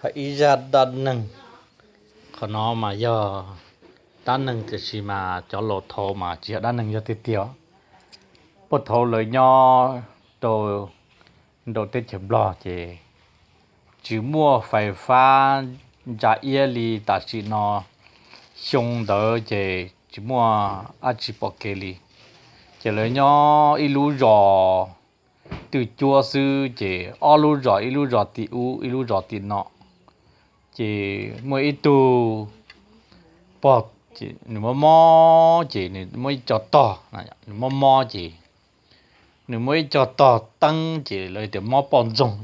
Ib zaj dab neeg. Qhov no mas yog dab neeg tiam sis mas cov laus thaud mas tsis yog dab neeg, yog tiag tiag. Puag thaum lawv nyob rau, rau teb chaws Nplog ces tsis muaj fais fab ntsa iab li tam sim no. Xyoo ntawd ces tsis muaj dab tsi pom kev li. Ces lawv nyob ib lub zos twj cuab xwb, ces ob lub zos, ib lub zos tim ub ib lub zos tim no. Ces muaj ib tug pog, nws mob mob ces nws muaj ib co tog, nws mob mob ces nws muaj ib co tog teeb, ces lawv tias mob poj ntxoog,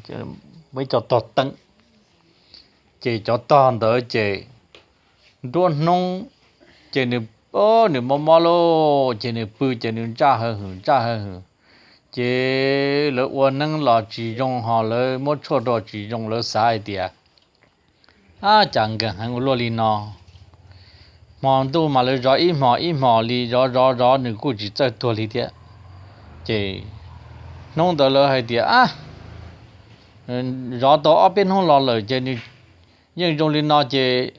muaj ib co tog teeb. Ces cov tog ntawd ces nruab hnub ces nws, nws mob mob lawm ces nws pw ces nws ntsaj hawv hwm ntsaj hawv hwm. Ces lawv ua neeb los tsis zoo, ho lawv muab tshuaj rau tsis zoo, lawv xav hais tias, ab, cas nkeeg heev ua luaj li no. Hmo ntuj mas lawv zov ib hmos ib hmos li, zov zov zov nws kuj tsis txawj tuag li thiab. Ces hnub ntawd lawv hais tias, ab, zov tau ob peb hnub los lawm ces nws yeej zoo li no ces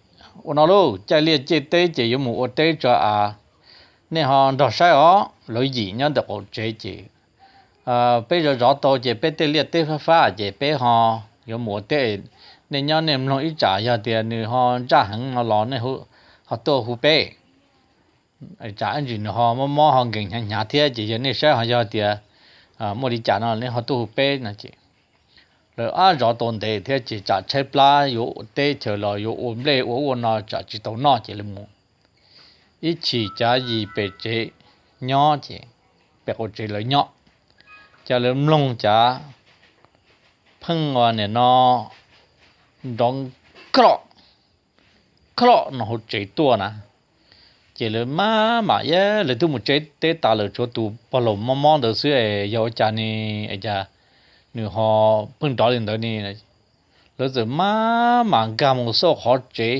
ua no lauj, caij liaj caij teb ces yuav mus ua teb tso av, nej ho nrog saib os. Lawv yim nyob ntawm qaum tsev ces peb zov zov tau ces peb tej liaj teb fab fab ces peb ho yuav mus ua teb, nej nyob nej mloog ib tsam yog tias nws ho ntsaj heev no los nej ho tuaj hu peb. Tsam ib ntsis nws ho mob mob ho nkees hnyav hnyav thiab ces yog nej saib ho yog tias muaj li cas no nej ho tuaj hu peb no ces lawv ab zov tau ntev thiab ces tsam tshaib plab yuav ua teb chaws los yuav ua nplej ua ua no tsam tsis tau noj ces lawv mus. Ib chim cav yim pem tsev nyob ces, pem qaum tsev lawv nyob, ces lawv mloog cav pheej ua nim no nrov kloj kloj no hauv tsev tuaj na. Ces lawv maj mam, lawv twb mus tsev teb tas lawm, tshuav tus pog laus mob mob ntawd xwb es yog ua cas ne, cas nws ho pheej nrov li ntawd ne. Lawv txawm maj mam nkag mus xauj qhov tsev,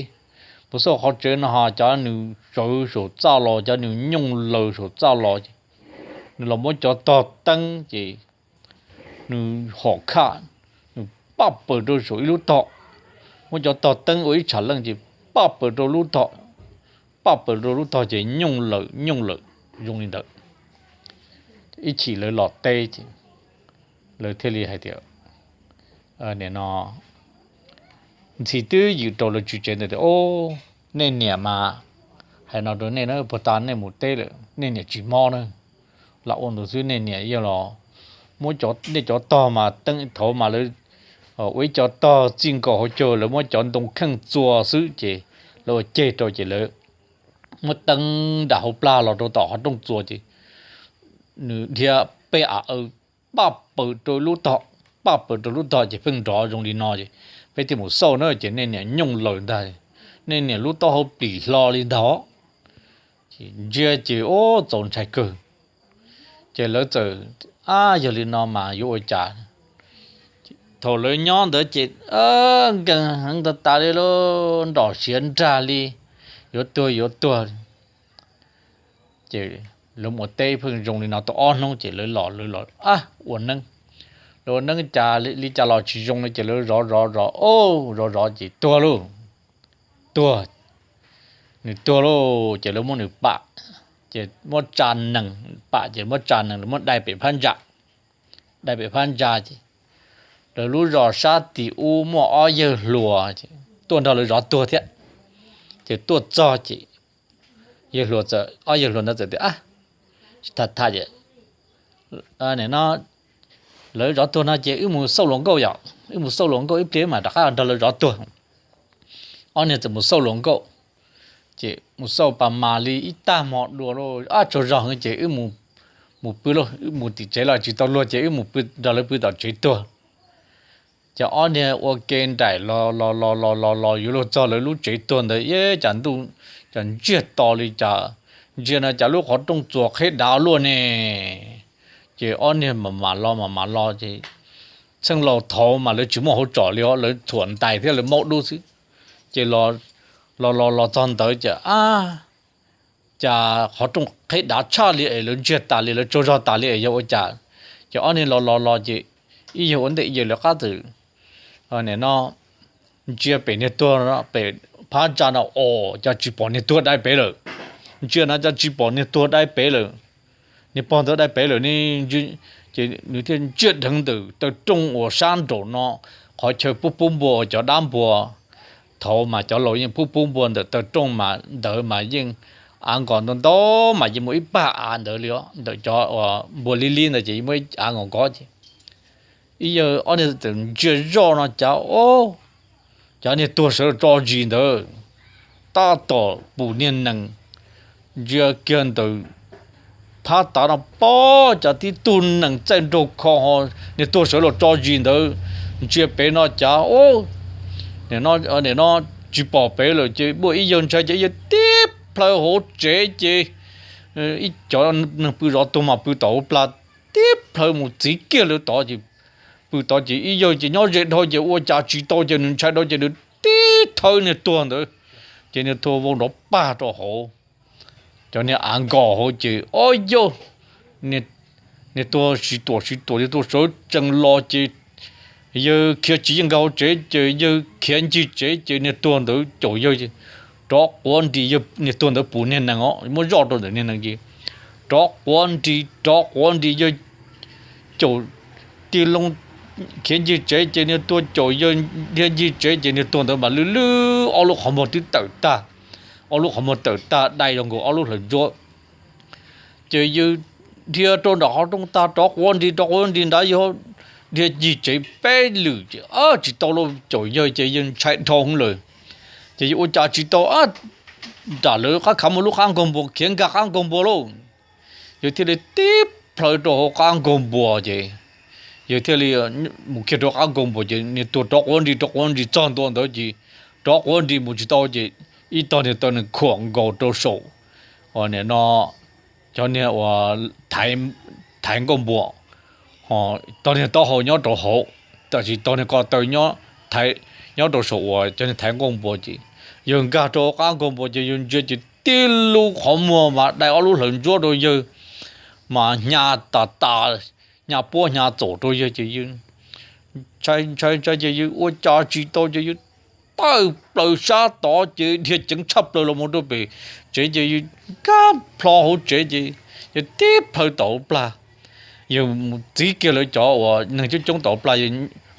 mus xauj qhov tsev no ho cov nws tsawv saum txaj los, cov nws nyooj laws saum txaj los ces nws los muab cov tog teeb ces nws hom khaj, nws paj paws rau saum ib lub tog, muab cov tog teeb ua ib tsham leej ces paj paws rau lub tog, paj paws rau lub tog ces nyooj laws nyooj laws zoo li ntawd. Ib chim lawv los teb ces lawv thiaj li hais tias, nim no ntxhi twb ywm rau lawv tswv tsev ntawd tias, o, nej niam mas hais no rau nej na, puag ta nej mus teb lawm nej niam tsis mob na, lam ua ntawd xwb nej niam yeej los muab cov, nej cov tog mas teeb thaud mas lawv ua ib co tog txij nkaus hauv caug, lawv muab cov ntoo kheej txua xwb ces lawv ua ceg rau ces lawv muab teeb nram hauv plag los rau tom qhov rooj txua ces nws dhia peb av paj paws rau lub tog, paj paws rau lub tog ces pheej nrov zoo li no ces peb thiaj mus xauj na ces nej niam nyooj laws ntag, nej niam lub taub hau plim hlo li ntag. Ntsia ces ub txaus ntshai kawg. Ces lawv txawm, ab, yog li no mas yuav ua cas? Thaum lawv nyob ntawd ces nkeeg heev tas tas li lauj, nrom siav nrag li, yuav tuag yuav tuag. Ces lawv mus ua teb pheej zoo li no tau ob hnub ces lawv los, lawv los ua neeb. Lawv ua neeb cas li cas los tsis zoo li ces lawv zov zov zov, o, zov zov ces tuag lauj. Tuag, nws tuag lauj ces lawv muab nws pam, ces muab tsa nees, pam ces muab tsa nees lawv muab dai pem phab ntsa, dai pem phab ntsa ces lawv lub zos sab tim ub muaj ob yawg hluas tuaj nrog lawv zov tuag thiab. Ces tuaj txog ces yawg hluas, ob yawg hluas ntawd txawm tias, a, tham tham, no lawv zov tuag no ces wb mus xauj hluas nkauj yom, wb mus xauj hluas nkauj ib pliag mas rov qab nrog lawv zov tuag. Ob niag txawm mus xauj hluas nkauj, ces mus xauj pas mas li ib tag hmo dua lauj, ab, tsaug zog heev ces wb mus pw lauj, wb mus tim tsev los tsis tau luag ces wb mus pw, nrog lawv pw tom tsev tuag. Ces ob niag ua ke nraim los los los los los los yuav luag txog lawv lub tsev tuag ntawd, ib, cas ntuj, cas ntsiag to li cas, ntsia no cas lub qhov rooj txuas qheb dav luaj ne. Ces ob niag mam mam los mam mam los ces txheej laus thaud mas lawv tsis muaj hauv tsom li os, lawv txhuam ntais thiab lawv maub dub xwb. Ces los los los txog ntawd ces, a, cas qhov rooj qheb dav tshaj li es lawv ntsiag tas li, lawv tsaug zog tas li es yog ua cas? Ces ob niag los los los ces ib yawg ua ntej ib yawg lawv qab txawm, nim no ntsia pem niag tuag pem phab ntsa no os, cas tsis pom niag tuag dai pem lawm. Ntsia na cas tsis pom niag tuag dai pem lawm, niag pog ntawd dai pem lawm ne. Ces nws thiaj ntsia dheev ntawm taw rooj uas sab nraum no, qhov chaw pub pub npua uas cov dab npua, thaum mas cov laus yeej pub pub npua ntawm taw rooj mas ntawd mas yeej av nkos ntau ntau mas yeej muaj ib pab av ntawd li os, ntawm cov uas npua lib lib ntawd ces yeej muaj ib av nkos nkos ces ib yawg ob niag txawm ntsia zoj no cas o, cov niag tuag sawv los tso zis ntawd tab tom pum niag nees. Ntsia kiag ntawm phab tav no pob, cas tib tug nees txaij nraug kho ho niag tuag sawv los tso zis ntawd. Ntsia pem no cas o, nim no tsis pom pem lawm ces muaj ib yawg ntshai ces ib yawg tib plhaw hauv tsev ces ib cov neeg pw zov tuag mas pw tom hauv plag, tib plhaw mus txiv kiag lawv tod ces pw tod ces ib yawg ces nyob ze dhau ces ua cas tsis tau ces nws ntshai dhau ces nws tib thawb niag tuag ntawd ces niag tuag vau nrov pag rau hauv cov niag av nkos hauv ces o yawg, niag tuag sib tuam sib tuam, niag tuag sawv tsees los ces yawg khiav tsis yeej nkag hauv tsev ces yawg khiav ncig tsev ces niag tuag ntawd caum yawg rov quav nris, niag tuag ntawd pum niag nees os, muab zoj rau ntawm niag nees ces rov quav nris rov quav nris yawg caum tij loo khiav ncig tsev ces niag tuag caum yawg dhia ncig tsev ces niag tuag ntawd mas lwj lwj ob lub qhov muag twb tawm tag, ob lub qhov muag tawm tag dai los nkaus ob lub hlawv ntsuab. Ces yawg dhia rau nram qhov rooj tag rov quav nris rov quav nris nrad yawg dhia ncig tsev peb lwm ces tsis tau lawm, caum yawg ces yawg ntshai dhau hwv lawm. Ces yawg ua cas tsis tau, nram lawv qab khav muaj lub qab nkaug npua, khiav nkag qab nkaug npua lauj. Yawg thiaj li tib plhaw rau hauv qab nkaug npua ces yawg thiaj li mus kiag rau qab nkaug npua ces niag tuag rov quav nris rov quav nris txog ntua ntawd ces rov quav nris mus tsis tau ces ib tog niag taw nees khuam nkaus rau saum, nim no cov niag uas thaiv nkaug npua, tog niag taub hau nyob rau hauv, tab sis tog niag ko taw nyob rau saum uas cov niag thaiv nkaug npua ces yawg nkag rau qab nkaug npua ces yawg ntsia ces tib lub qhov muag mas dai ob lub hlawv ntsuab rau yawg, mas hnyav tas tas, hnyav puab hnyav txaum rau yawg ces yawg ntshai ntshai ntshai ces yawg ua cas tsis tau ces yawg tawm plaws sab tod ces dhia ceev tshaj plaws los mus rau pem tsev ces yawg nkag plho hauv tsev ces yawg tib plhaw tom hauv plag. Yawg mus txiv kiag lawv cov uas neeg coob coob tom hauv plag, yawg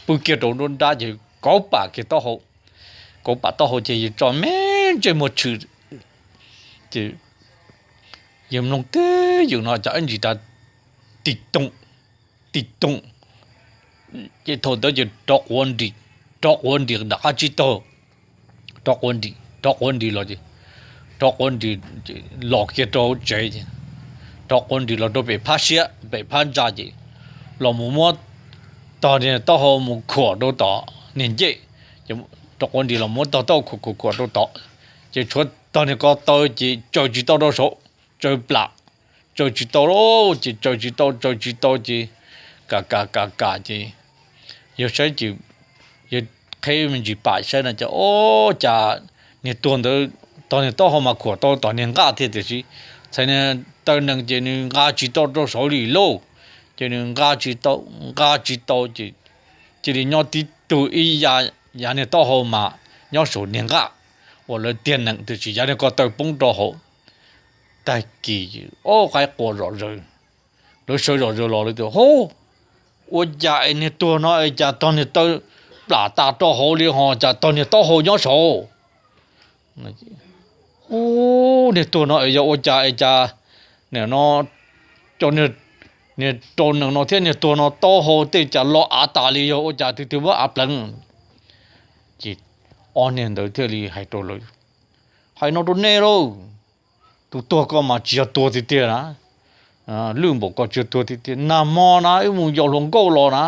pw kiag rau nruab nrab ces kauv pam kiag taub hau, kauv pam taub hau ces yawg tso me ntsej muag tshwm ces yawg mloog twb ywm no cas ib ntsis tas tim toom, tim toom. Ces thaum ntawd ces rov quav nris, rov quav nris nram qab tsib taug, rov quav nris rov quav nris los ces rov quav nris los kiag rau hauv tsev ces rov quav nris los rau pem phab siab pem phab ntsa ces los mus muab tog niag taub hau mus khuam rau tom niag ncej, rov quav nris los muab tog taub hau khuam khuam khuam rau tod ces tshuav tog niag ko taw ces tsaws tsis tau rau saud, tsaws plam, tsaws tsis tau lauj ces tsaws tsis tau tsaws tsis tau ces kam kam kam kam ces yawg saib ces yawg qheb me ntsis pam saib no ces o, cas niag tuag ntawd tog niag taub hau mas khuam tau tom niag nqaj thiab tiam sis txhais niag taw nees ces nws nqa tsis tau rau saud li lauj. Ces nws nqa tsis tau, nqa tsis tau ces cia li nyob tib tug ib yav niag taub hau mas nyob saum niag nqaj uas lawv tiag nees tiam sis yav niag ko taw poob rau hauv. Tag kis o, qaib qua zom zaws, lawv sawv zom zaws los lawv tias hub, ua cas es niag tuag no es cas tog niag taw plam tas rau hauv li ho cas tog niag taub hau nyob saud. Ub, niag tuag no es yog ua cas es cas nim no cov niag rau nees no thiab niag tuag no taub hau tej cas lo av tas li, yog ua cas twg twg muab av pleev. Ces ob niag ntawd thiaj li hais rau lawv, hais no rau nej lauj, tus tuag ko mas tsis yog tuag tiag tiag na, lwj npaum ko tsis yog tuag tiag tiag. Nag hmo na wb mus yos hluas nkauj los na,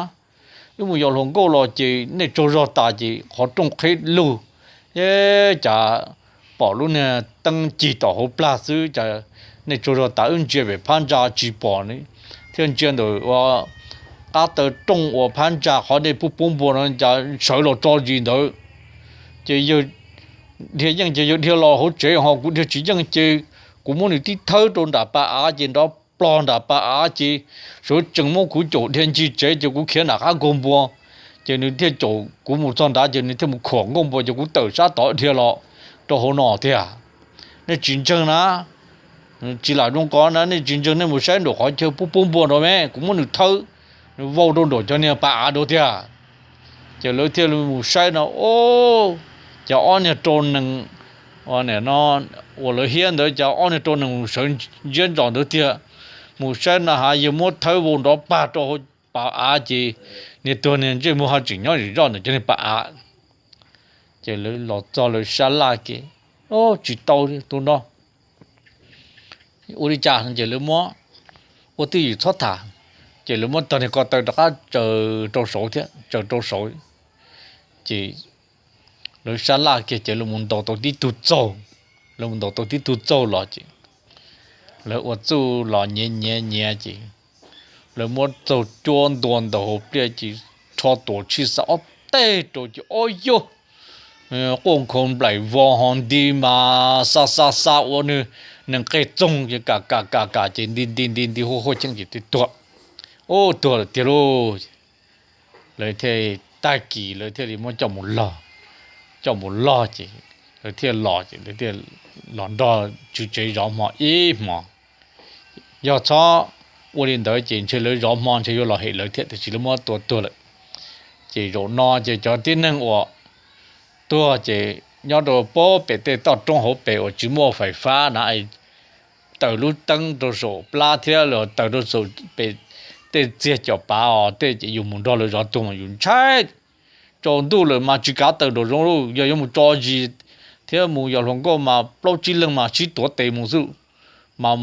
wb mus yos hluas nkauj los ces nej tsaug zog tas ces qhov rooj qhib lug, es cas pom lub niag teeb cig tom hauv plag xwb, cas nej tsaug zog tas wb ntsia pem phab ntsa tsis pom li, thiaj ntsia ntawm ua qab taw rooj uas phab ntsa qhov nej pub pub npua no cas sawv los tso zis ntawd. Ces yawg dhia yeej ces yawg dhia los hauv tsev ho kuv dhia tsis yeej ces kuv muab nws tib thawb rau nram pas av ces nrov plog nram pas av ces sawv tsees muab kuv caum dhia ncig tsev ces kuv khiav nram qab nkaug npua. Ces nws thiaj caum kuv mus txog nrad ces nws thiaj mus khuam nkauj npua ces kuv tawm sab tod dhia los rau hauv no tiag. Nej tsis ntseeg na, tsis lam zoo qov na, nej tsis ntseeg nej mus saib nraum qhov chaw pub pub npua nrad me, kuv muab nws thawb, nws vau rau nraum cov niag pas av nrad tiag. Ces lawv thiaj li mus saib no, o, cov ob niag rau nees no uas lawv hiab ntawd, cov ob niag rau nees mus sawv ntsiab ntsos ntawd tiag. Mus saib no has yawg muab thawb vau nrov pag rau hauv pas av ces niag tuag niag ntsej muag ho tseem nyob zim zoj ntawm cov niag pas av. Ces lawv los txog lawv sab laj kiag, o, tsis tau tus no, ua li cas ces lawv muab, ua twj ywm txhob tham, ces lawv muab tog niag ko taw rov qab tsaws rau saud thiab tsaws rau saud. Ces lawv sab laj kiag ces lawv mus ntaus tau tib tug txaug, lawv mus ntaus tau tib tug txaug los ces lawv ua txuj los nyiav nyiav nyiav ces lawv muab txaug cuab ntua ntawm hauv pliaj ces rho tuam tshij xa ob teg rau ces ob yog quaj nkhaus nplaim vos ho nti mas xa xa xa ua nws nees qeg txoog ces kam kam kam kam ces nti nti nti nti huaj huaj cheej ces twb tuag. Ub, tuag lawm tiag lauj. Lawv thiaj tag kis lawv thiaj li muab coj mus log, coj mus log ces lawv thiaj los ces lawv thiaj los nrog tswv tsev zov hmo ib hmo. Yog txhob ua li ntawd ces ntshe lawv zov hmo ntshe yuav los hem lawv thiab tiam sis lawv muab tua tuag lawm. Ces zaum no ces cov tib neeg uas tuag ces nyob rau pem tej toj roob hauv pes uas tsis muaj fais fab na, taws lub teeb rau saum plab thiab los taws rau saum pem tej txiag cov pav os tej ces yus mus nrog lawv zov tuag mas yus ntshai. Tsaus ntuj lawm mas tsis kav taws nraum zoov lauj, yog yuav mus tso zis thiab mus yos hluas nkauj mas plaub tsib leeg mas sib tuav tes mus xwb. Mas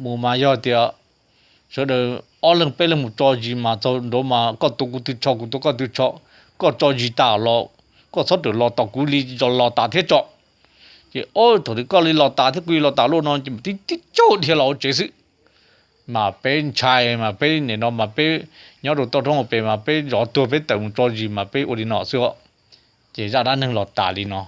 mus mas yog tias sawv daws ob leeg peb leeg mus tso zis mas txog nraud mas koj tua kuv tw tsho kuv tua koj tw tsho, koj tso zis tas los koj txhob rawm los tos kuv li los tas thiab tso. Ces thaum twg koj li los tas thiab kuv li los tas lawm no ces tib tib caug dhia los hauv tsev xwb. Mas peb ntshai mas peb nim no mas peb nyob rau toj roob hauv pes mas peb zov tuag peb tawm mus tso zis mas peb ua li no xwb os. Ces zaj dab neeg los tas li no.